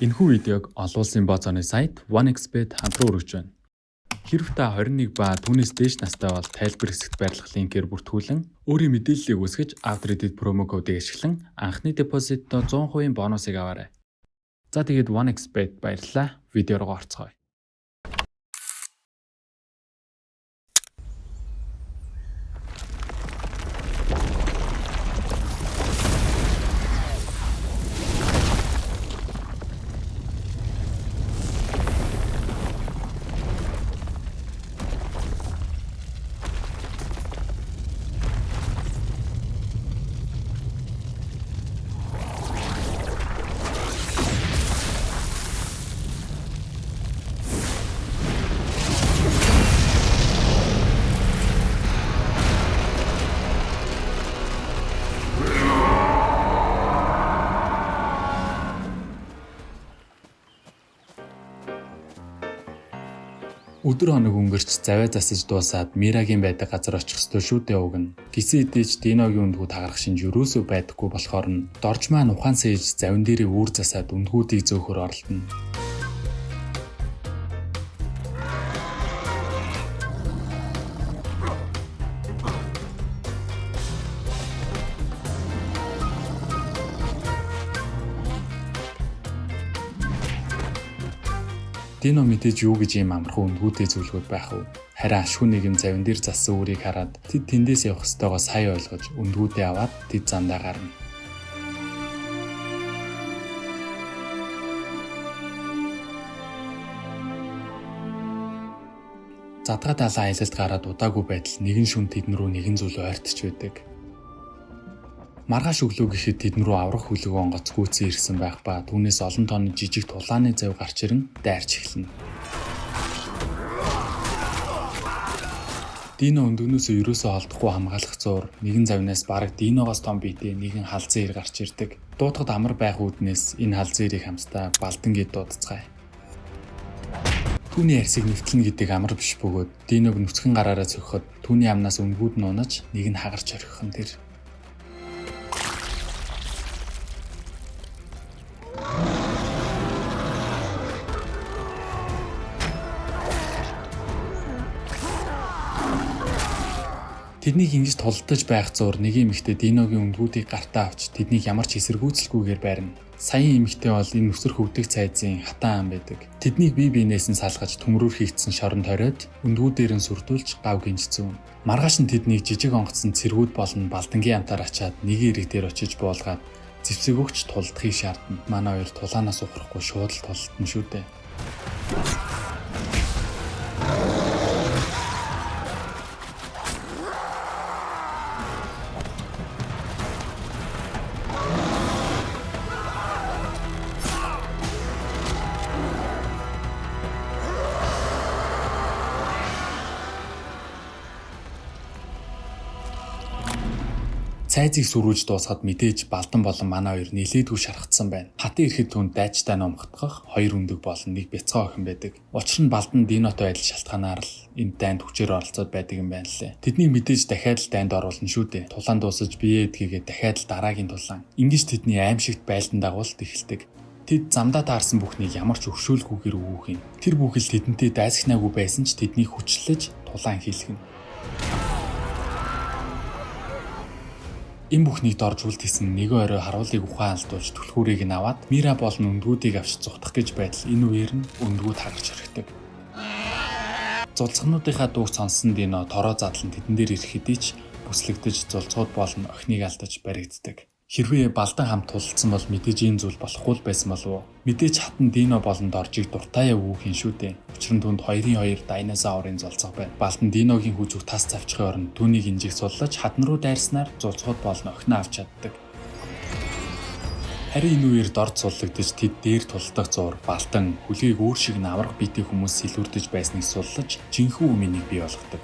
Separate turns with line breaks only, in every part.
Энэхүү видеог олон улсын бооцооны сайт 1xBet хамтран өргөж байна. Хэрв та 21 ба түүнээс дээш настай бол тайлбар хэсэгт байрлах линкээр бүртгүүлэн өөрийн мэдээллийг үүсгэж Outredit промо кодыг ашиглан анхны депозитдоо 100% бонусыг аваарай. За тэгээд 1xBet баярлалаа. Видео руу орцгоё. Өдөр хоног өнгөрч завиа засаж дуусаад Мирагийн байдаг газар очих ёстой шүү дээ уг нь. Гисэн хэдий ч Диногийн үндгүүд хагарах шинж юусоо байдаггүй болохоор нь Дорж маань ухаан сэж завин дээрээ үүр засаад үндгүүдийг зөөхөр оролдоно. Дино мэдээж юу гэж ийм амархан үндгүүдээ зөвлөгөөд байх вэ? Харин ашгүй нэг юм завин дээр зассан үрийг хараад тэд тэндээс явах ёстойгоо сая ойлгож үндгүүдээ аваад тэд зандаа гарна. Задгаа далайн аялалд гараад удаагүй байтал нэгэн шүн тэдэн рүү нэгэн зүйл ойртож байдаг. Маргааш өглөө гэхэд тэдэн рүү аврах хөлөг онгоц гүйцэн ирсэн байх ба түүнээс олон тонны жижиг тулааны зав гарч ирэн дайрч эхэлнэ. Дино өндөгнөөсөө ерөөсөө холдохгүй хамгаалах зуур нэгэн завнаас бараг Диногоос том биетэй нэгэн халзан ир гарч ирдэг. Дуудахад амар байх үүднээс энэ халзан ирийг хамтдаа Балдан гэд дуудацгаая. Түүний арьсыг нэвтлэнэ гэдэг амар биш бөгөөд Диног нүцгэн гараараа цохиход түүний амнаас өнгүүд нь унаж нэг нь хагарч орхих нь тэр. Тэднийг ингэж тулдаж байх зуур нэг эмэгтэй Диногийн өндгүүдийг гартаа авч тэднийг ямар ч эсэргүүцэлгүйгээр байрна. Саяын эмэгтэй бол энэ нүсэр хөвдөг цайзын хатан ам байдаг. Тэднийг бие биенээс нь салгаж төмрөөр хийгдсэн шоронд хориод өндгүүдээр нь сүрдүүлж гав гинжцүүн. Маргааш нь тэднийг жижиг онгоцсон цэргүүд болон балдангийн амтаар ачаад нэг эрэг дээр очиж буулгаад зэвсэг өгч тулдахыг шаардна. Манай хоёр тулаанаас ухрахгүй шууд л тулдна шүү дээ. Цайзыг сүрүүлж дуусгаад мэдээж Балдан болон манай хоёр нилээдгүй шархацсан байна. Хатан ирэхэд түнд дайчтай номхотгох хоёр өндөг болон нэг бяцхан охин байдаг. Учир нь Балдан Динотой адил шалтгаанаар л энэ дайнд хүчээр оролцоод байдаг юм байна лээ. Тэднийг мэдээж дахиад л дайнд оруулна шүү дээ. Тулаан дуусаж бие эдгээгээ дахиад л дараагийн тулаан. Ингэж тэдний аимшигт байлдан дагуулт эхэлдэг. Тэд замдаа таарсан бүхнийг ямар ч өршөөлгүйгээр өгөх юм. Тэр бүхэл тэдэнтэй дайсагнаагүй байсан ч тэднийг хүчлэж тулаан хийлгэнэ. Энэ бүхнийг дорж үлдээсэн нэгэн орой харуулыг ухаан алдуулж түлхүүрийг нь аваад Мира болон өндгүүдийг авч зугтах гэж байтал энэ үеэр нь өндгүүд хагарч орхидог. Зулцхнуудынхаа дууг сонссон Дино тороо задлан тэдэн дээр ирэх хэдий ч бүслэгдэж зулцгууд болон охиныг алдаж баригддаг. Хэрвээ Балдан хамт тулалдсан бол мэдээж ийм зүйл болохгүй л байсан болов уу? Мэдээж хатан Дино болон Доржийг дуртай явуу хин шүү дээ. Учир нь түнд 2-2 динозаврын зулцах байна. Балдан Диногийн хүзүүг тас завчихын оронд түүнийг инжиг суллаж хатан руу дайрснаар зулцгууд болон охиноо авч чаддаг. Харин энэ үеэр дорд суллагдаж тэд дээр тулдах зуур Балдан хүлгийг өөр шиг нь аврах биетэй хүмүүс сэлүүрдэж байсныг суллаж жинхэнэ өмнөнийг бий болгодог.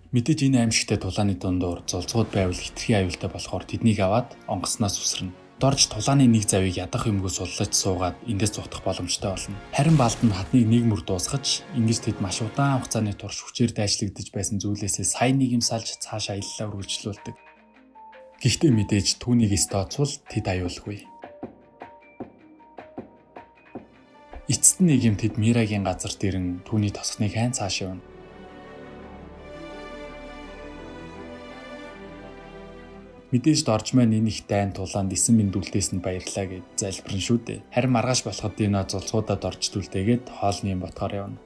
Мэдээж энэ аимшигтай тулааны дундуур зулцгууд байвал хитрхи аюултай болохоор тэднийг аваад онгоцноос үсэрнэ. Дорж тулааны нэг завийг ядах юмгүй суллаж суугаад эндээс зугтах боломжтой болно. Харин Балдан хатныг нэг мөр дуусгаж ингэж тэд маш удаан хугацааны турш хүчээр дайчлагдаж байсан зүйлээсээ сая нэг юм салж цааш аяллаа үргэлжлүүлдэг. Гэхдээ мэдээж түүнийг эс тооцвол тэд аюулгүй. Эцэст нь нэг юм тэд Мирагийн газар дэрэн түүний тосгоныг хайн цааш явна. Мэдээж Дорж маань энэ их дайн тулаанд 9 мэндүүлдээс нь баярлаа гэж залбирна шүү дээ. Харин маргааш болоход Дино зулцуудаа Доржд үлдээгээд хоолны юм ботгоор явна.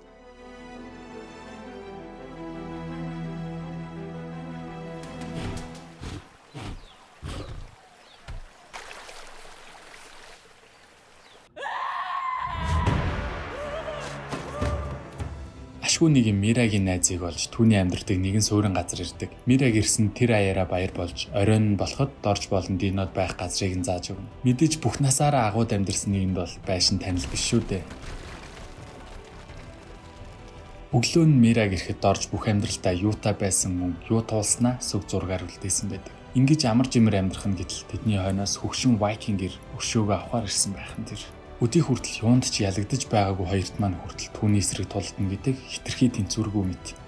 Ашгүй нэг юм Мирагийн найзыг олж түүний амьдардаг нэгэн суурин газар ирдэг. Мираг ирсэн тэр аяараа баяр болж оройн нь болоход Дорж болон Динод байх газрыг нь зааж өгнө. Мэдээж бүх насаараа агууд амьдарсан нэгэнд бол байшин танил биш шүү дээ. Өглөө нь Мираг ирэхэд Дорж бүх амьдралдаа юутай байсан мөн юу туулснаа сүг зургаар үлдээсэн байдаг. Ингэж амар жимэр амьдрах нь гэтэл тэдний хойноос хөгшин вайкингэр өшөөгөө авахар ирсэн байх нь тэр. Өдий хүртэл юунд ч ялагдаж байгаагүй хоёрт маань хүртэл түүний эсрэг тулдна гэдэг хитрхи тэнцвэргүй мэт.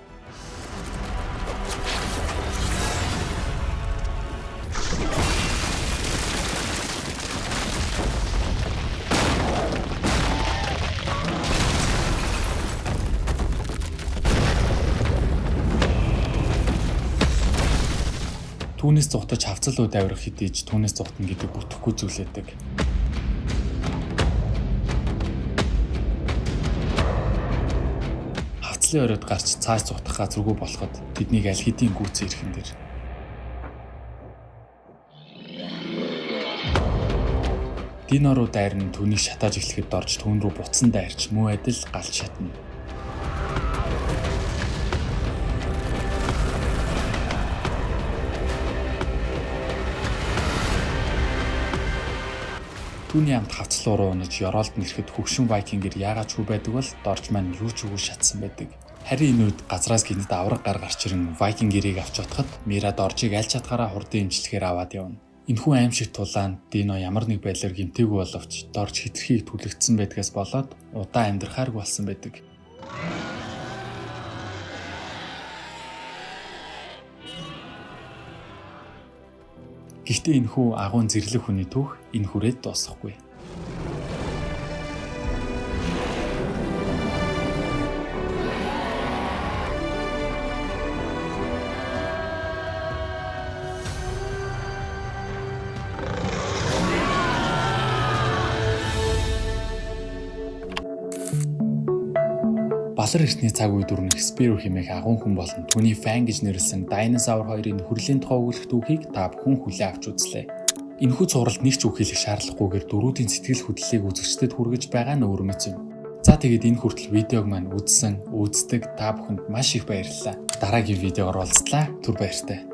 Түүнээс зугтаж хавцал уу давирах хэдий ч түүнээс зугтана гэдэг бүтэхгүй зүйлээдэг. Хавцлын оройд гарч цааш зугтах газаргүй болоход тэднийг аль хэдийн гүйцэн ирхэн дэр. Дино руу дайрн түүнийг шатааж эхлэхэд Дорж түүн рүү буцан дайрч муу адил галт шатна. Түүний амт хавцал уруу унаж ёроолд нэрэхэд хөгшин вайкингэр яагаад ч үгүй байдаг бол Дорж маань юу ч үгүй шатсан байдаг. Харин энэ үед газраас гинэт авраг гар гарч ирэн вайкинг гэрийг авч бодоход Мира Доржийг аль чадхаараа хурдан имчилгээр аваад явна. Энэхүү аимшиг тулаанд Дино ямар нэг байдлаар гэмтээгүй боловч Дорж хитрхийг түлэгдсэн байдгаас болоод удаан амьдрахааргүй болсон байдаг. Гэхдээ энэхүү агуун зэрлэг хүний түүх энэ хүрээд дуусахгүй. Балар эртний цаг үед өрнөх Спиро хэмээх агуун хүн болон түүний фан гэж нэрлэсэн Dinosaur хоёрын нөхөрлийн тухай өгүүлэх түүхийг та бүхэн хүлээн авч үзлээ. Энэхүү цувралд нэг ч үг хэлэх шаардлагагүйгээр дөрүүдийн сэтгэл хөдлөлийг үзэгчдэд хүргэж байгаа нь өвөрмөц юм. За тэгээд энэ хүртэл видеог маань үзсэн, үздэг та бүхэнд маш их баярлалаа. Дараагийн видеогоор уулзлаа. Түр баяртай.